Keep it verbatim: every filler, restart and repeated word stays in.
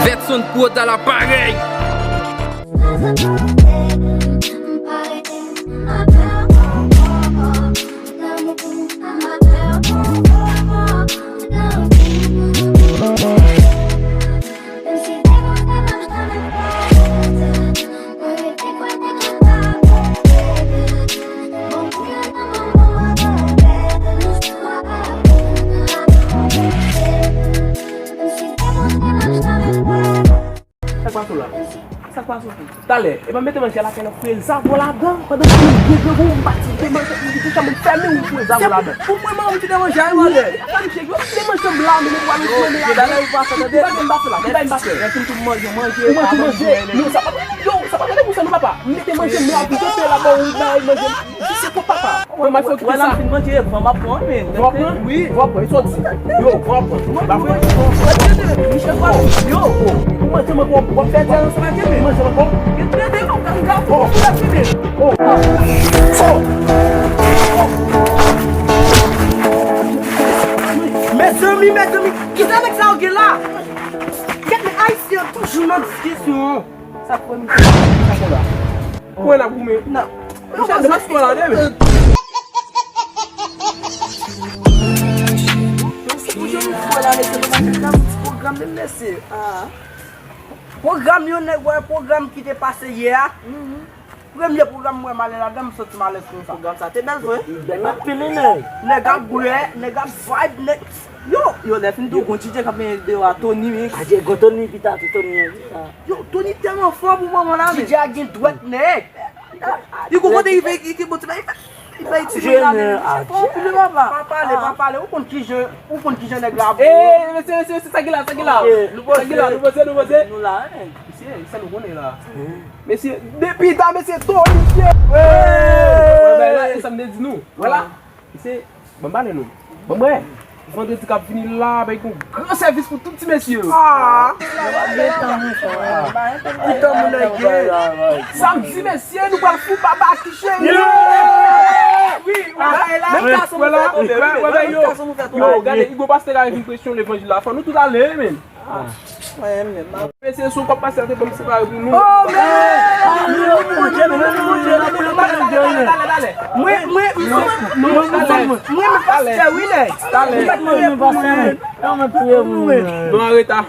Vetson Prod à l'appareil. Sa k pase w la? Sa k pase w? Talè, e pa mete manje lakay nan fouye zago ladan, pandan m gen grangou, m pati mete manje, m kite chanm, m fèmen, m fouye zago ladan. Pou mwen, manman m ki te manje a, e manje. Sa m chek, yo, m te manje m la, men m pral fouye la. Bagay ou pa fè, tande? Ki bagay m pa fè la? Ki bagay m pa fè? Lè fin tou manje, manje. Ou manje, manje. Non, sa pa vre, yo, sa pa vre pou sa, non, papa. M mete manje m la, pou kote la, bon, ou bay manje. Vise kont papa. Mwen, m ap fè w kite sa. Wè, la m fin manje, van m ap pran, men. Van w pran? Wi. Van w pran, e sa w di? Yo, van w pran. Ba vre? Michel, yo. Ou manje, manje, w ap fè tè ansanm ak mwen. Manje, manje. Gen tè de, m ap gade, m ap gade. Oh. Oh. Mezanmi, mezanmi, kisa nèg sa yo gen la? Gade, Ayisyen toujou nan diskisyon. Sa k fè misye sa konsa? Kouwè n ap goumen. Nan. Misye de mask la, de men. Misye toujou nou fò la, mesye, nou pa fè ti pwogram, men mesye. Ah. Pwogram yo, nèg wè pwogram ki te pase yè a. Premye pwogram mwen m ale ladan, m santi m alèz konsa. Pwogram sa te bèl vre. Bèl anpil, wi, nèg. Nèg ap bwè, nèg ap vibe, nèg. Yo, yo, lè fin tou, gon DJ k ap mennen deyò a, Tony, wi. Adye, gon Tony, pita, tou Tony, wi, sa. Yo, Tony tèlman fò pou moman la, men. DJ a gen dwèt nèg. Li gon kote li fè, li gen bon ti bagay, li fè, li fè itilize la, men. Fò anpil, papa. Pa pale, pa pale, ou konn kijan, ou konn kijan nèg la. Eh, mesye, mesye, mesye, sa ki la, sa ki la. Sa ki la, nou poze, nou poze. Nou la, wi, men. Mesye, sa nou konnen la. Mesye, depi ta, mesye, Tony, mesye. Wè, wè, e sa m te di nou. Wè la. Mesye, ban m pale nou. Ban m wè. Vandredi k ap vini la, bay yon gran sèvis pou tout ti mesye yo. Ah. Gentan moun nan gen. Samdi, mesye, nou pral fou papa ki cheri. Wi, wè la. Menm gason nou fè tonbe, wi, menm gason nou fè tonbe. Yo, gade, Igo Pastè ka vin presyon levanjil la. Fò nou tout ale, wi, men. Mesye, sou kòb pase a te ban m separe pou nou. Oh, men! Mwen, mwen, mwen, mwen, mwen, pastè, wi, nèg. Talè. Mwen pa t mande pou mwen. Bon, an reta.